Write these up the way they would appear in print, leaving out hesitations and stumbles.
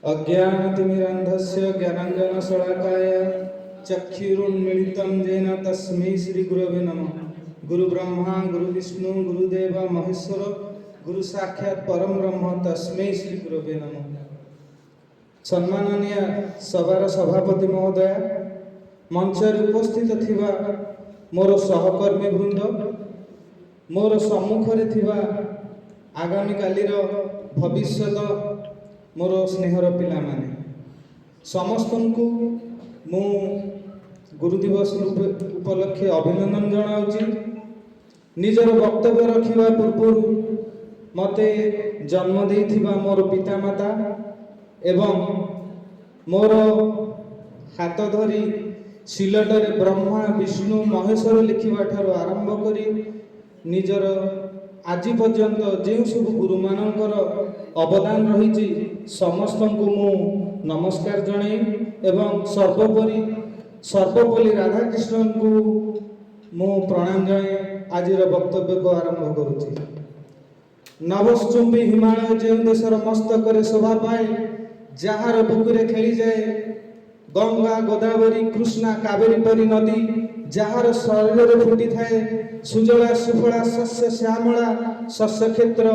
ଅଜ୍ଞାନତିମିରାନ୍ଧସ୍ୟ ଜ୍ଞାନାଞ୍ଜନଶଳାକାୟ ଚକ୍ଷୁରୁନ୍ମୀଳିतं येन ତସ୍ମୈ ଶ୍ରୀଗୁରବେ ନମଃ। ଗୁରୁ ବ୍ରହ୍ମା, ଗୁରୁ ବିଷ୍ଣୁ, ଗୁରୁଦେବ ମହେଶ୍ୱର, ଗୁରୁ ସାକ୍ଷାତ ପରମ ବ୍ରହ୍ମ, ତସ୍ମୈ ଶ୍ରୀ ଗୁରବେ ନମଃ। ସମ୍ମାନନୀୟ ସଭାର ସଭାପତି ମହୋଦୟା, ମଞ୍ଚରେ ଉପସ୍ଥିତ ଥିବା ମୋର ସହକର୍ମୀ ବୃନ୍ଦ, ମୋର ସମ୍ମୁଖରେ ଥିବା ଆଗାମୀକାଲିର ଭବିଷ୍ୟତ ମୋର ସ୍ନେହର ପିଲାମାନେ, ସମସ୍ତଙ୍କୁ ମୁଁ ଗୁରୁ ଦିବସ ରୂପେ ଉପଲକ୍ଷେ ଅଭିନନ୍ଦନ ଜଣାଉଛି। ନିଜର ବକ୍ତବ୍ୟ ରଖିବା ପୂର୍ବରୁ ମୋତେ ଜନ୍ମ ଦେଇଥିବା ମୋର ପିତାମାତା ଏବଂ ମୋର ହାତ ଧରି ସିଲଟରେ ବ୍ରହ୍ମା, ବିଷ୍ଣୁ, ମହେଶ୍ୱର ଲେଖିବା ଠାରୁ ଆରମ୍ଭ କରି ନିଜର ଆଜି ପର୍ଯ୍ୟନ୍ତ ଯେଉଁ ସବୁ ଗୁରୁମାନଙ୍କର ଅବଦାନ ରହିଛି, ସମସ୍ତଙ୍କୁ ମୁଁ ନମସ୍କାର ଜଣାଇ ଏବଂ ସର୍ବୋପରି ସର୍ବପଲ୍ଲୀ ରାଧାକୃଷ୍ଣଙ୍କୁ ମୁଁ ପ୍ରଣାମ ଜଣାଇ ଆଜିର ବକ୍ତବ୍ୟକୁ ଆରମ୍ଭ କରୁଛି। ନଭଶ୍ଚୁମ୍ବୀ ହିମାଳୟ ଯେଉଁ ଦେଶର ମସ୍ତକରେ ଶୋଭା ପାଏ, ଯାହାର ବୁକୁରେ ଖେଳିଯାଏ ଗଙ୍ଗା, ଗୋଦାବରୀ, କୃଷ୍ଣା, କାବେରୀ ପରି ନଦୀ, ଯାହାର ଶରୀରରେ ଫୁଟିଥାଏ ସୁଜଳା ସୁଫଳା ଶସ୍ୟ ଶ୍ୟାମଳା ଶସ୍ୟ କ୍ଷେତ୍ର,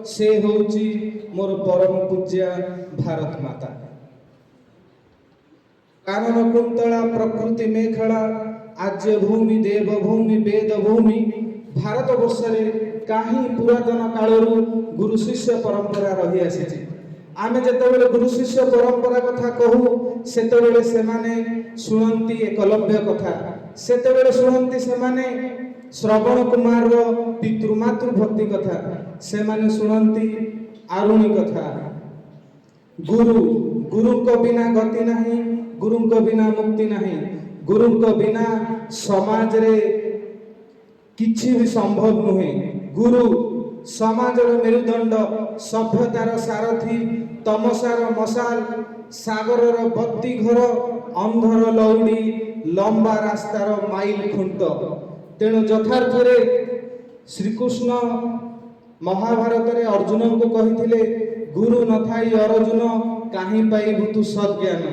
ସେ ହେଉଛି ମୋର ପରମ ପୂଜ୍ୟା ଭାରତ ମାତା। କାନନ କୁନ୍ତଳା, ପ୍ରକୃତି ମେଖଳା, ଆର୍ଯ୍ୟ ଭୂମି, ଦେବଭୂମି, ବେଦ ଭୂମି ଭାରତ ବର୍ଷରେ କାହିଁ ପୁରାତନ କାଳରୁ ଗୁରୁ ଶିଷ୍ୟ ପରମ୍ପରା ରହିଆସିଛି। ଆମେ ଯେତେବେଳେ ଗୁରୁ ଶିଷ୍ୟ ପରମ୍ପରା କଥା କହୁ, ସେତେବେଳେ ସେମାନେ ଶୁଣନ୍ତି ଏକଲବ୍ୟ କଥା। ସେତେବେଳେ ଶୁଣନ୍ତି ସେମାନେ ଶ୍ରବଣ କୁମାରର ପିତୃମାତୃ ଭକ୍ତି କଥା। ସେମାନେ ଶୁଣନ୍ତି ଆରୁଣୀ କଥା। ଗୁରୁ, ଗୁରୁଙ୍କ ବିନା ଗତି ନାହିଁ, ଗୁରୁଙ୍କ ବିନା ମୁକ୍ତି ନାହିଁ, ଗୁରୁଙ୍କ ବିନା ସମାଜରେ କିଛି ବି ସମ୍ଭବ ନୁହେଁ। ଗୁରୁ ସମାଜର ମେରୁଦଣ୍ଡ, ସଭ୍ୟତାର ସାରଥୀ, ତମସାର ମଶାଲ, ସାଗରର ବତି ଘର, ଅନ୍ଧର ଲଉଡ଼ି, ଲମ୍ବା ରାସ୍ତାର ମାଇଲ ଖୁଣ୍ଟ। ତେଣୁ ଯଥାର୍ଥରେ ଶ୍ରୀକୃଷ୍ଣ ମହାଭାରତରେ ଅର୍ଜୁନଙ୍କୁ କହିଥିଲେ, "ଗୁରୁ ନଥାଇ ଅର୍ଜୁନ, କାହିଁ ପାଇବୁ ତୁ ସଦ୍ଜ୍ଞାନ?"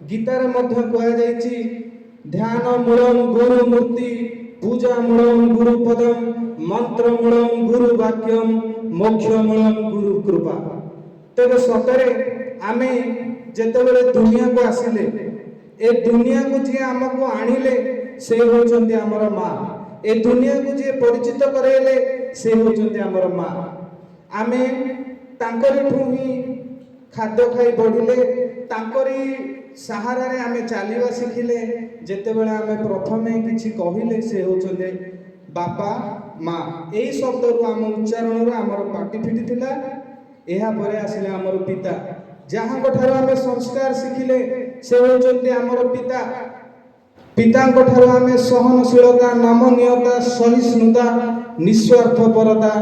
ଗୀତାରେ ମଧ୍ୟ କୁହାଯାଇଛି, ଧ୍ୟାନ ମୂଳಂ ଗୁରୁ ମୂର୍ତ୍ତି, ପୂଜା ମୂଳಂ ଗୁରୁ ପଦം, ମନ୍ତ୍ର ମୂଳಂ ଗୁରୁ ବାକ୍ୟମ, ମୋକ୍ଷ ମୂଳಂ ଗୁରୁ କୃପା। ତେବେ ସତରେ ଆମେ ଯେତେବେଳେ ଦୁନିଆକୁ ଆସିଲେ, ଏ ଦୁନିଆକୁ ଯିଏ ଆମକୁ ଆଣିଲେ, ସେ ହେଉଛନ୍ତି ଆମର ମା। ଏ ଦୁନିଆକୁ ଯିଏ ପରିଚିତ କରାଇଲେ, ସେ ହେଉଛନ୍ତି ଆମର ମା। ଆମେ ତାଙ୍କରିଠୁ ହିଁ ଖାଦ୍ୟ ଖାଇ ବଢ଼ିଲେ, ତାଙ୍କରି ସାହାରାରେ ଆମେ ଚାଲିବା ଶିଖିଲେ। ଯେତେବେଳେ ଆମେ ପ୍ରଥମେ କିଛି କହିଲେ, ସେ ହେଉଛନ୍ତି ବାପା, ମା। ଏଇ ଶବ୍ଦରୁ, ଆମ ଉଚ୍ଚାରଣରୁ ଆମର ପାଟି ଫିଟିଥିଲା। ଏହାପରେ ଆସିଲେ ଆମର ପିତା, ଯାହାଙ୍କ ଠାରୁ ଆମେ ସଂସ୍କାର ଶିଖିଲେ, ସେ ହେଉଛନ୍ତି ଆମର ପିତା। ପିତାଙ୍କ ଠାରୁ ଆମେ ସହନଶୀଳତା, ନମନୀୟତା, ସହିଷ୍ଣୁତା, ନିସ୍ୱାର୍ଥପରତା,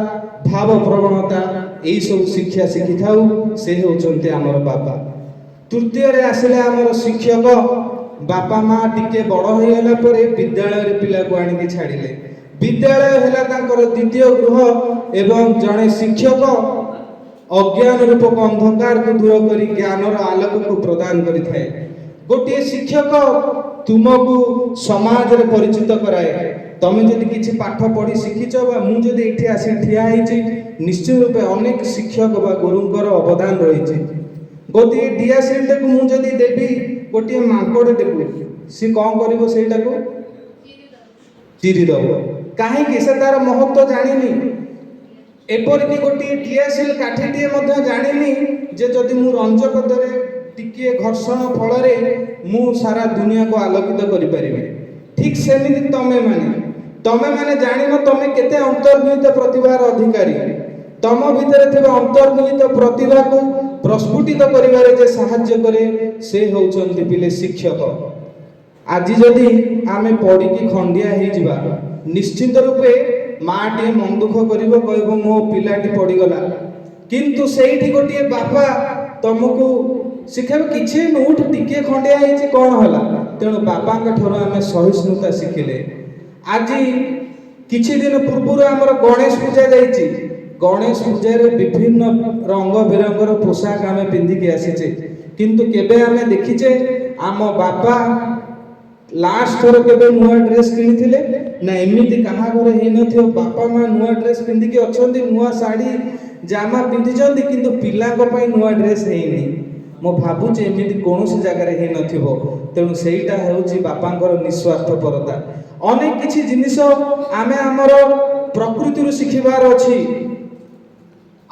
ଭାବପ୍ରବଣତା, ଏଇସବୁ ଶିକ୍ଷା ଶିଖିଥାଉ। ସେ ହେଉଛନ୍ତି ଆମର ବାପା। ତୃତୀୟରେ ଆସିଲେ ଆମର ଶିକ୍ଷକ। ବାପା ମା ଟିକେ ବଡ଼ ହେଇଗଲା ପରେ ବିଦ୍ୟାଳୟରେ ପିଲାକୁ ଆଣିକି ଛାଡ଼ିଲେ। ବିଦ୍ୟାଳୟ ହେଲା ତାଙ୍କର ଦ୍ୱିତୀୟ ଗୃହ ଏବଂ ଜଣେ ଶିକ୍ଷକ ଅଜ୍ଞାନ ରୂପକ ଅନ୍ଧକାରକୁ ଦୂର କରି ଜ୍ଞାନର ଆଲୋକକୁ ପ୍ରଦାନ କରିଥାଏ। ଗୋଟିଏ ଶିକ୍ଷକ ତୁମକୁ ସମାଜରେ ପରିଚିତ କରାଏ। ତମେ ଯଦି କିଛି ପାଠ ପଢ଼ି ଶିଖିଛ ବା ମୁଁ ଯଦି ଏଠି ଆସି ଠିଆ ହେଇଛି, ନିଶ୍ଚିତ ରୂପେ ଅନେକ ଶିକ୍ଷକ ବା ଗୁରୁଙ୍କର ଅବଦାନ ରହିଛି। ଗୋଟିଏ ଡିଆସିଲଟାକୁ ମୁଁ ଯଦି ଦେବି ଗୋଟିଏ ମାଙ୍କଡ଼ଟିକୁ, ସିଏ କ'ଣ କରିବ? ସେଇଟାକୁ ଚିରିଦେବ। କାହିଁକି? ସେ ତାର ମହତ୍ଵ ଜାଣିନି। ଏପରିକି ଗୋଟିଏ ଡିଆସିଲ କାଠିଟିଏ ମଧ୍ୟ ଜାଣିନି ଯେ ଯଦି ମୁଁ ରଞ୍ଜକ ଦେରେ ଟିକିଏ ଘର୍ଷଣ ଫଳରେ ମୁଁ ସାରା ଦୁନିଆକୁ ଆଲୋକିତ କରିପାରିବି। ଠିକ୍ ସେମିତି ତମେ ମାନେ ଜାଣିନ ତମେ କେତେ ଅନ୍ତର୍ନିହିତ ପ୍ରତିଭାର ଅଧିକାରୀ। ତମ ଭିତରେ ଥିବା ଅନ୍ତର୍ନିହିତ ପ୍ରତିଭାକୁ ପ୍ରସ୍ଫୁଟିତ କରିବାରେ ଯେ ସାହାଯ୍ୟ କରେ, ସେ ହେଉଛନ୍ତି ପିଲେ ଶିକ୍ଷକ। ଆଜି ଯଦି ଆମେ ପଡ଼ିକି ଖଣ୍ଡିଆ ହେଇଯିବା, ନିଶ୍ଚିନ୍ତ ରୂପେ ମାଟିଏ ମନ ଦୁଃଖ କରିବ, କହିବ ମୋ ପିଲାଟି ପଡ଼ିଗଲା। କିନ୍ତୁ ସେଇଠି ଗୋଟିଏ ବାପା ତମକୁ ଶିଖାଇବ, କିଛି ନୁହଁ, ଟିକିଏ ଖଣ୍ଡିଆ ହେଇଛି, କ'ଣ ହେଲା? ତେଣୁ ବାପାଙ୍କ ଠାରୁ ଆମେ ସହିଷ୍ଣୁତା ଶିଖିଲେ। ଆଜି କିଛି ଦିନ ପୂର୍ବରୁ ଆମର ଗଣେଶ ପୂଜା ଯାଇଛି। ଗଣେଶ ପୂଜାରେ ବିଭିନ୍ନ ରଙ୍ଗ ବେରଙ୍ଗର ପୋଷାକ ଆମେ ପିନ୍ଧିକି ଆସିଛେ। କିନ୍ତୁ କିନ୍ତୁ କେବେ ଆମେ ଦେଖିଛେ ଆମ ବାପା ଲାଷ୍ଟ ଥର କେବେ ନୂଆ ଡ୍ରେସ୍ କିଣିଥିଲେ? ନା, ଏମିତି କାହା ଘରେ ହେଇନଥିବ। ବାପା ମା ନୂଆ ଡ୍ରେସ୍ ପିନ୍ଧିକି ଅଛନ୍ତି, ନୂଆ ଶାଢ଼ୀ ଜାମା ପିନ୍ଧିଛନ୍ତି, କିନ୍ତୁ ପିଲାଙ୍କ ପାଇଁ ନୂଆ ଡ୍ରେସ୍ ହେଇନି। ମୁଁ ଭାବୁଛି ଏମିତି କୌଣସି ଜାଗାରେ ହେଇନଥିବ। ତେଣୁ ସେଇଟା ହେଉଛି ବାପାଙ୍କର ନିସ୍ୱାର୍ଥପରତା। ଅନେକ କିଛି ଜିନିଷ ଆମେ ଆମର ପ୍ରକୃତିରୁ ଶିଖିବାର ଅଛି।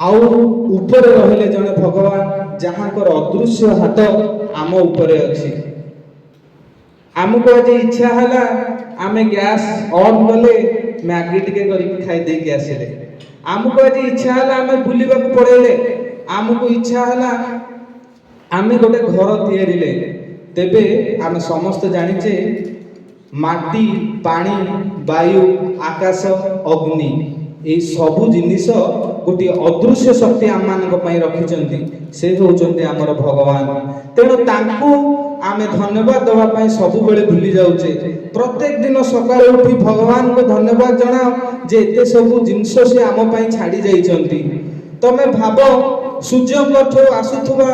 ଆଉ ଉପରେ ରହିଲେ ଜଣେ ଭଗବାନ, ଯାହାଙ୍କର ଅଦୃଶ୍ୟ ହାତ ଆମ ଉପରେ ଅଛି। ଆମକୁ ଆଜି ଇଚ୍ଛା ହେଲା, ଆମେ ଗ୍ୟାସ୍ ଅନ୍ କଲେ, ମ୍ୟାଗି ଟିକେ କରିକି ଖାଇ ଦେଇକି ଆସିଲେ। ଆମକୁ ଆଜି ଇଚ୍ଛା ହେଲା, ଆମେ ବୁଲିବାକୁ ପଳେଇଲେ। ଆମକୁ ଇଚ୍ଛା ହେଲା, ଆମେ ଗୋଟେ ଘର ତିଆରିଲେ। ତେବେ ଆମେ ସମସ୍ତେ ଜାଣିଛେ, ମାଟି, ପାଣି, ବାୟୁ, ଆକାଶ, ଅଗ୍ନି, ଏଇ ସବୁ ଜିନିଷ ଗୋଟିଏ ଅଦୃଶ୍ୟ ଶକ୍ତି ଆମମାନଙ୍କ ପାଇଁ ରଖିଛନ୍ତି। ସେ ହେଉଛନ୍ତି ଆମର ଭଗବାନ। ତେଣୁ ତାଙ୍କୁ ଆମେ ଧନ୍ୟବାଦ ଦେବା ପାଇଁ ସବୁବେଳେ ଭୁଲି ଯାଉଛେ। ପ୍ରତ୍ୟେକ ଦିନ ସକାଳୁ ଉଠି ଭଗବାନଙ୍କୁ ଧନ୍ୟବାଦ ଜଣାଅ ଯେ ଏତେ ସବୁ ଜିନିଷ ସେ ଆମ ପାଇଁ ଛାଡ଼ି ଯାଇଛନ୍ତି। ତମେ ଭାବ, ସୂର୍ଯ୍ୟଙ୍କଠୁ ଆସୁଥିବା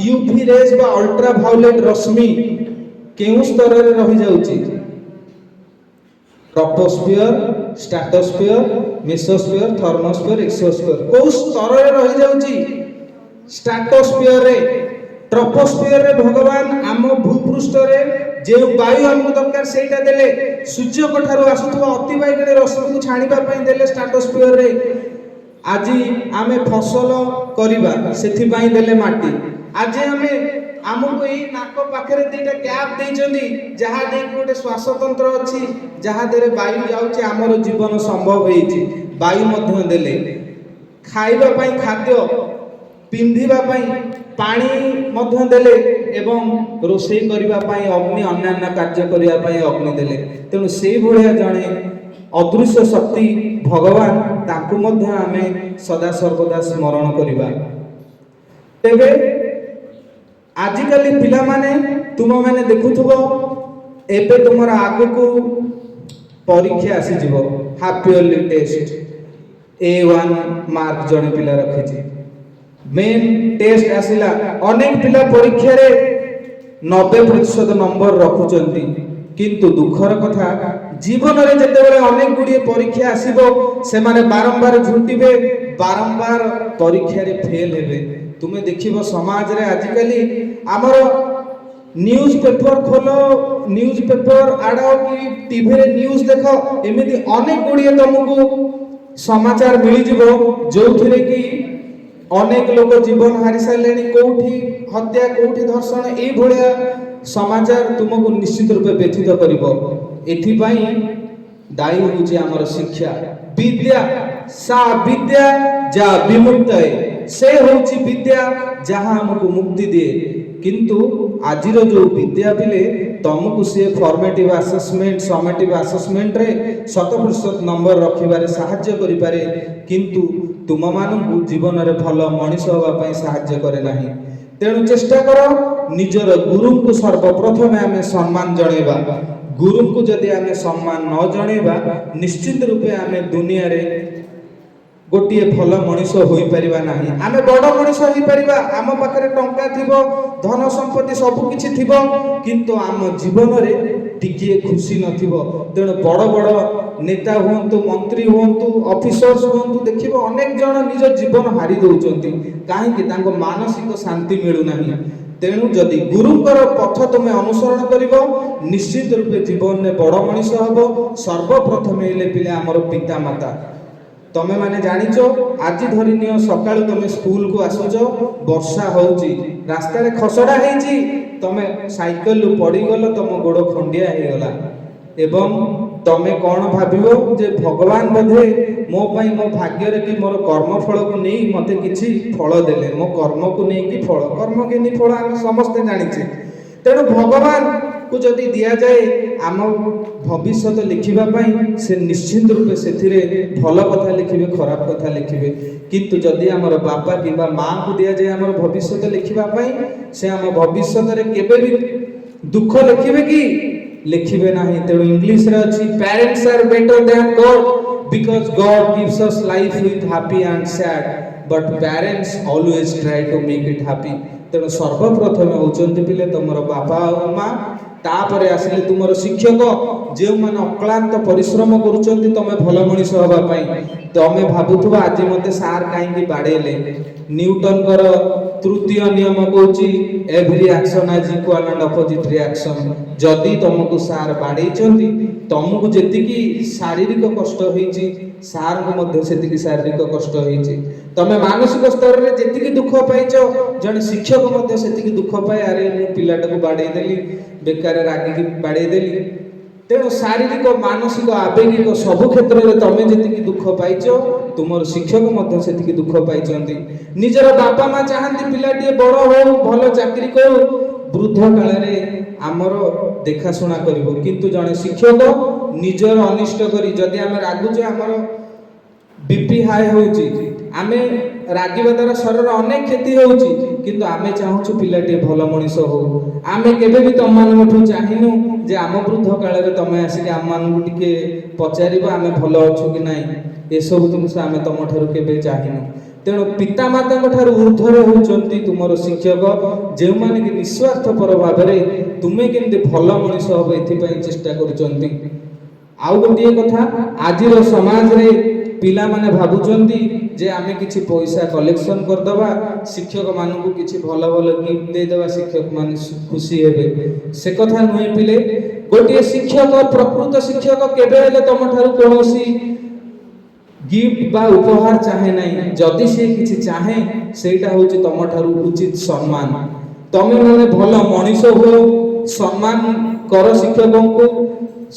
ୟୁଭି ରେଜ୍ ବା ଅଲ୍ଟ୍ରା ଭାଓଲେଟ୍ ରଶ୍ମି କେଉଁ ସ୍ତରରେ ରହିଯାଉଛି? ଟ୍ରପୋସ୍ଫିୟର, ଷ୍ଟ୍ରାଟୋସ୍ଫିୟର, ମେସୋସ୍ଫିୟର, ଥର୍ମୋସ୍ଫିୟର, ଏକ୍ସୋସ୍ଫିୟର, କୋଉ ସ୍ତରରେ ରହିଯାଉଛି? ଷ୍ଟ୍ରାଟୋସ୍ଫିୟରରେ। ଟ୍ରପୋସ୍ଫିୟରରେ ଭଗବାନ ଆମ ଭୂପୃଷ୍ଠରେ ଯେଉଁ ବାୟୁ ଆମକୁ ଦରକାର, ସେଇଟା ଦେଲେ। ସୂର୍ଯ୍ୟଙ୍କ ଠାରୁ ଆସୁଥିବା ଅତିବାଇଗଣୀ ରଶ୍ମିକୁ ଛାଣିବା ପାଇଁ ଦେଲେ ଷ୍ଟ୍ରାଟୋସ୍ଫିୟରରେ। ଆଜି ଆମେ ଫସଲ କରିବା, ସେଥିପାଇଁ ଦେଲେ ମାଟି। ଆଜି ଆମକୁ ଏଇ ନାକ ପାଖରେ ଦିଟା ଗ୍ୟାପ୍ ଦେଇଛନ୍ତି, ଯାହା ଦେଇକି ଗୋଟେ ଶ୍ୱାସତନ୍ତ୍ର ଅଛି, ଯାହା ଦେହରେ ବାୟୁ ଯାଉଛି, ଆମର ଜୀବନ ସମ୍ଭବ ହେଇଛି। ବାୟୁ ମଧ୍ୟ ଦେଲେ। ଖାଇବା ପାଇଁ ଖାଦ୍ୟ, ପିନ୍ଧିବା ପାଇଁ ପାଣି ମଧ୍ୟ ଦେଲେ ଏବଂ ରୋଷେଇ କରିବା ପାଇଁ ଅଗ୍ନି, ଅନ୍ୟାନ୍ୟ କାର୍ଯ୍ୟ କରିବା ପାଇଁ ଅଗ୍ନି ଦେଲେ। ତେଣୁ ସେଇଭଳିଆ ଜଣେ ଅଦୃଶ୍ୟ ଶକ୍ତି ଭଗବାନ, ତାଙ୍କୁ ମଧ୍ୟ ଆମେ ସଦା ସର୍ବଦା ସ୍ମରଣ କରିବା। ତେବେ ଆଜିକାଲି ପିଲାମାନେ, ତୁମମାନେ ଦେଖୁଥିବ, ଏବେ ତୁମର ଆଗକୁ ପରୀକ୍ଷା ଆସିଯିବ, half yearly test. A one mark ଜଣେ ପିଲା ରଖିଛି। ମେନ୍ ଟେଷ୍ଟ ଆସିଲା। ଅନେକ ପିଲା ପରୀକ୍ଷାରେ 90% ନମ୍ବର ରଖୁଛନ୍ତି। କିନ୍ତୁ ଦୁଃଖର କଥା, ଜୀବନରେ ଯେତେବେଳେ ଅନେକ ଗୁଡ଼ିଏ ପରୀକ୍ଷା ଆସିବ, ସେମାନେ ବାରମ୍ବାର ଝୁଣ୍ଟିବେ, ବାରମ୍ବାର ପରୀକ୍ଷାରେ ଫେଲ୍ ହେବେ। ତୁମେ ଦେଖିବ, ସମାଜରେ ଆଜିକାଲି ଆମର ନ୍ୟୁଜ୍ ପେପର ଖୋଲ, ନ୍ୟୁଜ୍ ପେପର ଆଡ଼ କି ଟିଭିରେ ନ୍ୟୁଜ୍ ଦେଖ, ଏମିତି ଅନେକ ଗୁଡ଼ିଏ ତମକୁ ସମାଚାର ମିଳିଯିବ, ଯୋଉଥିରେ କି ଅନେକ ଲୋକ ଜୀବନ ହାରି ସାରିଲେଣି। କୋଉଠି ହତ୍ୟା, କୋଉଠି ଧର୍ଷଣ, ଏଇଭଳିଆ ସମାଚାର ତୁମକୁ ନିଶ୍ଚିତ ରୂପେ ବ୍ୟଥିତ କରିବ। ଏଥିପାଇଁ ଦାୟୀ ହେଉଛି ଆମର ଶିକ୍ଷା। ବିଦ୍ୟା ସା ବିଦ୍ୟା ଯା ବିମୁକ୍ତୟେ। ସେ ହେଉଛି ବିଦ୍ୟା, ଯାହା ଆମକୁ ମୁକ୍ତି ଦିଏ। କିନ୍ତୁ ଆଜିର ଯୋଉ ବିଦ୍ୟା ପିଲେ, ତମକୁ ସିଏ ଫର୍ମେଟିଭ ଆସେସମେଣ୍ଟ, ସମେଟିଭ ଆସେସମେଣ୍ଟରେ 100% ନମ୍ବର ରଖିବାରେ ସାହାଯ୍ୟ କରିପାରେ, କିନ୍ତୁ ତୁମମାନଙ୍କୁ ଜୀବନରେ ଭଲ ମଣିଷ ହେବା ପାଇଁ ସାହାଯ୍ୟ କରେ ନାହିଁ। ତେଣୁ ଚେଷ୍ଟା କର, ନିଜର ଗୁରୁଙ୍କୁ ସର୍ବପ୍ରଥମେ ଆମେ ସମ୍ମାନ ଜଣେଇବା। ଗୁରୁଙ୍କୁ ଯଦି ଆମେ ସମ୍ମାନ ନ ଜଣେଇବା, ନିଶ୍ଚିତ ରୂପେ ଆମେ ଦୁନିଆରେ ଗୋଟିଏ ଭଲ ମଣିଷ ହୋଇପାରିବା ନାହିଁ। ଆମେ ବଡ଼ ମଣିଷ ହେଇପାରିବା, ଆମ ପାଖରେ ଟଙ୍କା ଥିବ, ଧନ ସମ୍ପତ୍ତି ସବୁ କିଛି ଥିବ, କିନ୍ତୁ ଆମ ଜୀବନରେ ଟିକିଏ ଖୁସି ନଥିବ। ତେଣୁ ବଡ଼ ବଡ଼ ନେତା ହୁଅନ୍ତୁ, ମନ୍ତ୍ରୀ ହୁଅନ୍ତୁ, ଅଫିସର୍ସ ହୁଅନ୍ତୁ, ଦେଖିବ ଅନେକ ଜଣ ନିଜ ଜୀବନ ହାରି ଦଉଛନ୍ତି। କାହିଁକି? ତାଙ୍କ ମାନସିକ ଶାନ୍ତି ମିଳୁନାହିଁ। ତେଣୁ ଯଦି ଗୁରୁଙ୍କର ପଥ ତୁମେ ଅନୁସରଣ କରିବ, ନିଶ୍ଚିତ ରୂପେ ଜୀବନରେ ବଡ଼ ମଣିଷ ହେବ। ସର୍ବପ୍ରଥମେ ହେଲେ ପିଲା ଆମର ପିତାମାତା। ତମେ ମାନେ ଜାଣିଛ, ଆଜି ଧରିନିଅ ସକାଳୁ ତମେ ସ୍କୁଲକୁ ଆସୁଛ, ବର୍ଷା ହଉଛି, ରାସ୍ତାରେ ଖସଡ଼ା ହେଇଛି, ତମେ ସାଇକେଲରୁ ପଡ଼ିଗଲ, ତମ ଗୋଡ଼ ଖଣ୍ଡିଆ ହେଇଗଲା ଏବଂ ତମେ କ'ଣ ଭାବିବ ଯେ ଭଗବାନ ବୋଧେ ମୋ ପାଇଁ, ମୋ ଭାଗ୍ୟରେ କି ମୋର କର୍ମଫଳକୁ ନେଇ ମୋତେ କିଛି ଫଳ ଦେଲେ। ମୋ କର୍ମକୁ ନେଇକି ଫଳ। କର୍ମ ଘେନି ଫଳ, ଆମେ ସମସ୍ତେ ଜାଣିଛେ। ତେଣୁ ଭଗବାନକୁ ଯଦି ଦିଆଯାଏ ଆମ ଭବିଷ୍ୟତ ଲେଖିବା ପାଇଁ, ସେ ନିଶ୍ଚିତ ରୂପେ ସେଥିରେ ଭଲ କଥା ଲେଖିବେ, ଖରାପ କଥା ଲେଖିବେ। କିନ୍ତୁ ଯଦି ଆମର ବାପା କିମ୍ବା ମାଆଙ୍କୁ ଦିଆଯାଏ ଆମର ଭବିଷ୍ୟତ ଲେଖିବା ପାଇଁ, ସେ ଆମ ଭବିଷ୍ୟତରେ କେବେ ବି ଦୁଃଖ ଲେଖିବେ କି? ଲେଖିବେ ନାହିଁ। ତେଣୁ ଇଂଲିଶରେ ଅଛି, "Parents are better than God because God gives us life with happy and sad, but parents always try to make it happy." ତେଣୁ ସର୍ବପ୍ରଥମେ ହେଉଛନ୍ତି ପିଲେ ତୁମର ବାପା ଆଉ ମା, ତାପରେ ଆସିଲେ ତୁମର ଶିକ୍ଷକ, ଯେଉଁମାନେ ଅକ୍ଳାନ୍ତ ପରିଶ୍ରମ କରୁଛନ୍ତି ତମେ ଭଲ ମଣିଷ ହେବା ପାଇଁ। ତମେ ଭାବୁଥିବ ଆଜି ମୋତେ ସାର୍ କାହିଁକି ବାଡ଼େଇଲେ। ନ୍ୟୁଟନଙ୍କର ତୃତୀୟ ନିୟମ କହୁଛି, every action has equal and opposite reaction. ଯଦି ତମକୁ ସାର୍ ବାଡ଼େଇଛନ୍ତି, ତମକୁ ଯେତିକି ଶାରୀରିକ କଷ୍ଟ ହେଇଛି, ସାର୍ଙ୍କୁ ମଧ୍ୟ ସେତିକି ଶାରୀରିକ କଷ୍ଟ ହେଇଛି। ତମେ ମାନସିକ ସ୍ତରରେ ଯେତିକି ଦୁଃଖ ପାଇଛ, ଜଣେ ଶିକ୍ଷକ ମଧ୍ୟ ସେତିକି ଦୁଃଖ ପାଏ। ଆରେ, ମୁଁ ପିଲାଟାକୁ ବାଡ଼େଇ ଦେଲି, ବେକାର ରାଗିକି ବାଡ଼େଇ ଦେଲି। ତେଣୁ ଶାରୀରିକ, ମାନସିକ, ଆବେଗିକ ସବୁ କ୍ଷେତ୍ରରେ ତମେ ଯେତିକି ଦୁଃଖ ପାଇଛ, ତୁମର ଶିକ୍ଷକ ମଧ୍ୟ ସେତିକି ଦୁଃଖ ପାଇଛନ୍ତି। ନିଜର ବାପା ମା ଚାହାନ୍ତି ପିଲାଟିଏ ବଡ଼ ହଉ, ଭଲ ଚାକିରି କରୁ, ବୃଦ୍ଧ କାଳରେ ଆମର ଦେଖାଶୁଣା କରିବ। କିନ୍ତୁ ଜଣେ ଶିକ୍ଷକ ନିଜର ଅନିଷ୍ଟ କରି, ଯଦି ଆମେ ରାଗୁଛେ, ଆମର ବିପି ହାଇ ହେଉଛି, ଆମେ ରାଗିବା ଦ୍ୱାରା ଶରୀରର ଅନେକ କ୍ଷତି ହେଉଛି, କିନ୍ତୁ ଆମେ ଚାହୁଁଛୁ ପିଲାଟିଏ ଭଲ ମଣିଷ ହଉ। ଆମେ କେବେ ବି ତମମାନଙ୍କଠୁ ଚାହିଁନୁ ଯେ ଆମ ବୃଦ୍ଧ କାଳରେ ତମେ ଆସିକି ଆମମାନଙ୍କୁ ଟିକେ ପଚାରିବ ଆମେ ଭଲ ଅଛୁ କି ନାହିଁ। ଏସବୁ ଜିନିଷ ଆମେ ତମଠାରୁ କେବେ ଚାହିଁନୁ। ତେଣୁ ପିତାମାତାଙ୍କ ଠାରୁ ଉର୍ଦ୍ଧ୍ୱରେ ହେଉଛନ୍ତି ତୁମର ଶିକ୍ଷକ, ଯେଉଁମାନେ କି ନିସ୍ୱାର୍ଥପର ଭାବରେ ତୁମେ କେମିତି ଭଲ ମଣିଷ ହବ ଏଥିପାଇଁ ଚେଷ୍ଟା କରୁଛନ୍ତି। ଆଉ ଗୋଟିଏ କଥା, ଆଜିର ସମାଜରେ ପିଲାମାନେ ଭାବୁଛନ୍ତି ଯେ ଆମେ କିଛି ପଇସା କଲେକ୍ସନ କରିଦେବା, ଶିକ୍ଷକମାନଙ୍କୁ କିଛି ଭଲ ଭଲ ଗିଫ୍ଟ ଦେଇଦେବା, ଶିକ୍ଷକମାନେ ଖୁସି ହେବେ। ସେ କଥା ନୁହେଁ ପିଲେ। ଗୋଟିଏ ଶିକ୍ଷକ, ପ୍ରକୃତ ଶିକ୍ଷକ କେବେ ହେଲେ ତମଠାରୁ କୌଣସି ଗିଫ୍ଟ ବା ଉପହାର ଚାହେଁ ନାହିଁ। ଯଦି ସିଏ କିଛି ଚାହେଁ, ସେଇଟା ହେଉଛି ତମଠାରୁ ଉଚିତ ସମ୍ମାନ। ତମେ ମାନେ ଭଲ ମଣିଷ ହୁଅ, ସମ୍ମାନ କର ଶିକ୍ଷକଙ୍କୁ,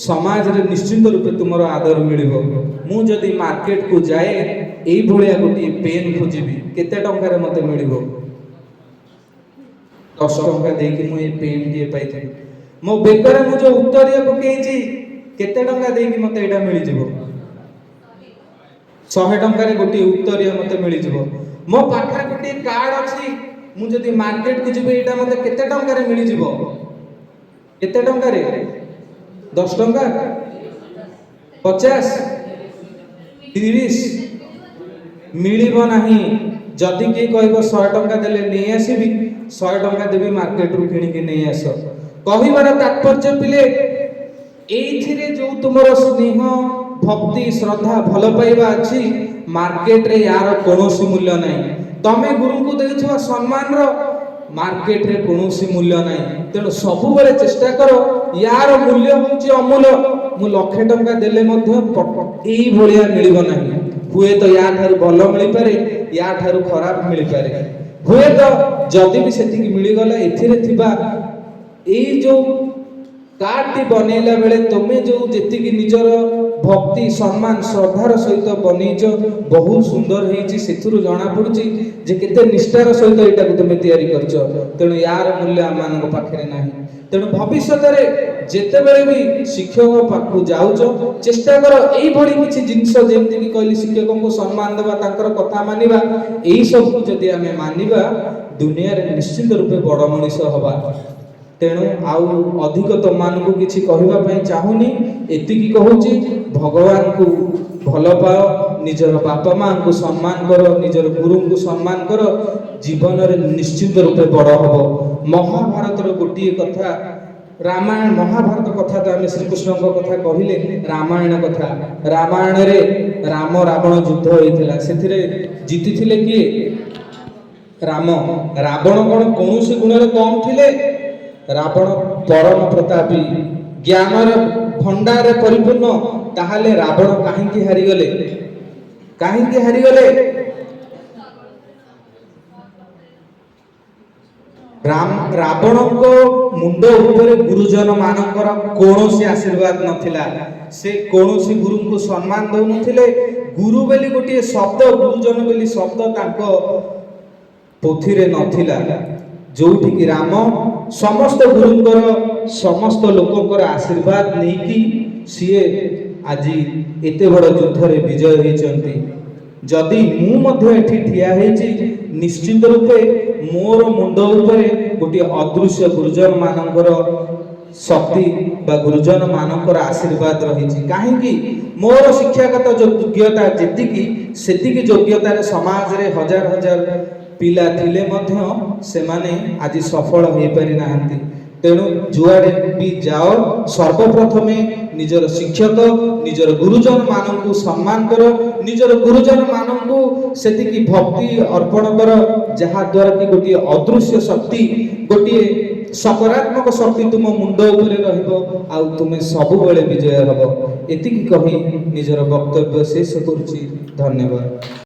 ସମାଜରେ ନିଶ୍ଚିନ୍ତ ରୂପେ ତୁମର ଆଦର ମିଳିବ। ମୁଁ ଯଦି ମାର୍କେଟକୁ ଯାଏ, ଏଇଭଳିଆ ଗୋଟିଏ ପେନ୍ ଖୋଜିବି, କେତେ ଟଙ୍କାରେ ମୋତେ ମିଳିବ? 10 ଟଙ୍କା ଦେଇକି ମୁଁ ଏଇ ପେନ୍ଟିଏ ପାଇଥିବି। ମୋ ବେକରେ ମୁଁ ଯୋଉ ଉତ୍ତରୀୟ ପକେଇଛି, କେତେ ଟଙ୍କା ଦେଇକି ମୋତେ ଏଇଟା ମିଳିଯିବ? 100 ଟଙ୍କାରେ ଗୋଟିଏ ଉତ୍ତରୀୟ ମୋତେ ମିଳିଯିବ। ମୋ ପାଖରେ ଗୋଟିଏ କାର୍ଡ ଅଛି, ମୁଁ ଯଦି ମାର୍କେଟକୁ ଯିବି, ଏଇଟା ମୋତେ କେତେ ଟଙ୍କାରେ ମିଳିଯିବ? କେତେ ଟଙ୍କାରେ? 10 ଟଙ୍କା, 50, 30? ମିଳିବ ନାହିଁ। ଯଦି କିଏ କହିବ 100 ଟଙ୍କା ଦେଲେ ନେଇ ଆସିବି, 100 ଟଙ୍କା ଦେବି, ମାର୍କେଟରୁ କିଣିକି ନେଇ ଆସ। କହିବାର ତାତ୍ପର୍ଯ୍ୟ ପିଲେ, ଏଇଥିରେ ଯୋଉ ତୁମର ସ୍ନେହ, ଭକ୍ତି, ଶ୍ରଦ୍ଧା, ଭଲ ପାଇବା ଅଛି, ମାର୍କେଟରେ ୟାର କୌଣସି ମୂଲ୍ୟ ନାହିଁ। ତମେ ଗୁରୁଙ୍କୁ ଦେଉଥିବା ସମ୍ମାନର ମାର୍କେଟରେ କୌଣସି ମୂଲ୍ୟ ନାହିଁ। ତେଣୁ ସବୁବେଳେ ଚେଷ୍ଟା କର। ୟାର ମୂଲ୍ୟ ହେଉଛି ଅମୂଲ। ମୁଁ ଲକ୍ଷେ ଟଙ୍କା ଦେଲେ ମଧ୍ୟ ଏଇଭଳିଆ ମିଳିବ ନାହିଁ। ହୁଏତ ୟା ଠାରୁ ଭଲ ମିଳିପାରେ, ୟା ଠାରୁ ଖରାପ ମିଳିପାରେ। ହୁଏତ ଯଦି ବି ସେତିକି ମିଳିଗଲା, ଏଥିରେ ଥିବା ଏଇ ଯୋଉ କାର୍ଡଟି ବନେଇଲା ବେଳେ ତୁମେ ଯୋଉ ଯେତିକି ନିଜର ଭକ୍ତି, ସମ୍ମାନ, ଶ୍ରଦ୍ଧାର ସହିତ ବନେଇଛ, ବହୁତ ସୁନ୍ଦର ହେଇଛି। ସେଥିରୁ ଜଣା ପଡୁଛି ଯେ କେତେ ନିଷ୍ଠାର ସହିତ ଏଇଟାକୁ ତୁମେ ତିଆରି କରିଛ। ତେଣୁ ୟାର ମୂଲ୍ୟ ଆମମାନଙ୍କ ପାଖରେ ନାହିଁ। ତେଣୁ ଭବିଷ୍ୟତରେ ଯେତେବେଳେ ବି ଶିକ୍ଷକ ପାଖକୁ ଯାଉଛ, ଚେଷ୍ଟା କର ଏଇଭଳି କିଛି ଜିନିଷ, ଯେମିତିକି କହିଲି, ଶିକ୍ଷକଙ୍କୁ ସମ୍ମାନ ଦେବା, ତାଙ୍କର କଥା ମାନିବା, ଏଇ ସବୁକୁ ଯଦି ଆମେ ମାନିବା, ଦୁନିଆରେ ନିଶ୍ଚିତ ରୂପେ ବଡ଼ ମଣିଷ ହବା। ତେଣୁ ଆଉ ଅଧିକ ତମମାନଙ୍କୁ କିଛି କହିବା ପାଇଁ ଚାହୁଁନି। ଏତିକି କହୁଛି, ଭଗବାନଙ୍କୁ ଭଲ ପାଅ, ନିଜର ବାପା ମାଙ୍କୁ ସମ୍ମାନ କର, ନିଜର ଗୁରୁଙ୍କୁ ସମ୍ମାନ କର, ଜୀବନରେ ନିଶ୍ଚିତ ରୂପେ ବଡ଼ ହବ। ମହାଭାରତର ଗୋଟିଏ କଥା, ରାମାୟଣ ମହାଭାରତ କଥା ତ ଆମେ ଶ୍ରୀକୃଷ୍ଣଙ୍କ କଥା କହିଲେ, ରାମାୟଣ କଥା। ରାମାୟଣରେ ରାମ ରାବଣ ଯୁଦ୍ଧ ହେଇଥିଲା। ସେଥିରେ ଜିତିଥିଲେ କିଏ? ରାମ। ରାବଣ କ'ଣ କୌଣସି ଗୁଣରେ କମ୍ ଥିଲେ? ରାବଣ ପରମ ପ୍ରତାପୀ, ଜ୍ଞାନର ଭଣ୍ଡାରରେ ପରିପୂର୍ଣ୍ଣ। ତାହେଲେ ରାବଣ କାହିଁକି ହାରିଗଲେ? କାହିଁକି ହାରିଗଲେ? ରାବଣଙ୍କ ମୁଣ୍ଡ ଉପରେ ଗୁରୁଜନ ମାନଙ୍କର କୌଣସି ଆଶୀର୍ବାଦ ନଥିଲା। ସେ କୌଣସି ଗୁରୁଙ୍କୁ ସମ୍ମାନ ଦଉନଥିଲେ। ଗୁରୁ ବୋଲି ଗୋଟିଏ ଶବ୍ଦ, ଗୁରୁଜନ ବୋଲି ଶବ୍ଦ ତାଙ୍କ ପୋଥିରେ ନଥିଲା। ଯୋଉଠିକି ରାମ ସମସ୍ତ ଗୁରୁଙ୍କର, ସମସ୍ତ ଲୋକଙ୍କର ଆଶୀର୍ବାଦ ନେଇକି ସିଏ ଆଜି ଏତେ ବଡ଼ ଯୁଦ୍ଧରେ ବିଜୟ ହେଇଛନ୍ତି। ଯଦି ମୁଁ ମଧ୍ୟ ଏଠି ଠିଆ ହେଇଛି, ନିଶ୍ଚିତ ରୂପେ ମୋର ମୁଣ୍ଡ ଉପରେ ଗୋଟିଏ ଅଦୃଶ୍ୟ ଗୁରୁଜନ ମାନଙ୍କର ଶକ୍ତି ବା ଗୁରୁଜନ ମାନଙ୍କର ଆଶୀର୍ବାଦ ରହିଛି। କାହିଁକି? ମୋର ଶିକ୍ଷାଗତ ଯୋଗ୍ୟତା ଯେତିକି, ସେତିକି ଯୋଗ୍ୟତାରେ ସମାଜରେ ହଜାର ହଜାର ପିଲା ଥିଲେ ମଧ୍ୟ ସେମାନେ ଆଜି ସଫଳ ହେଇପାରି ନାହାନ୍ତି। ତେଣୁ ଯୁଆଡ଼େ ବି ଯାଅ, ସର୍ବପ୍ରଥମେ ନିଜର ଶିକ୍ଷକ, ନିଜର ଗୁରୁଜନ ମାନଙ୍କୁ ସମ୍ମାନ କର, ନିଜର ଗୁରୁଜନ ମାନଙ୍କୁ ସେତିକି ଭକ୍ତି ଅର୍ପଣ କର, ଯାହାଦ୍ୱାରା କି ଗୋଟିଏ ଅଦୃଶ୍ୟ ଶକ୍ତି, ଗୋଟିଏ ସକାରାତ୍ମକ ଶକ୍ତି ତୁମ ମୁଣ୍ଡ ଉପରେ ରହିବ ଆଉ ତୁମେ ସବୁବେଳେ ବିଜୟ ହେବ। ଏତିକି କହି ନିଜର ବକ୍ତବ୍ୟ ଶେଷ କରୁଛି। ଧନ୍ୟବାଦ।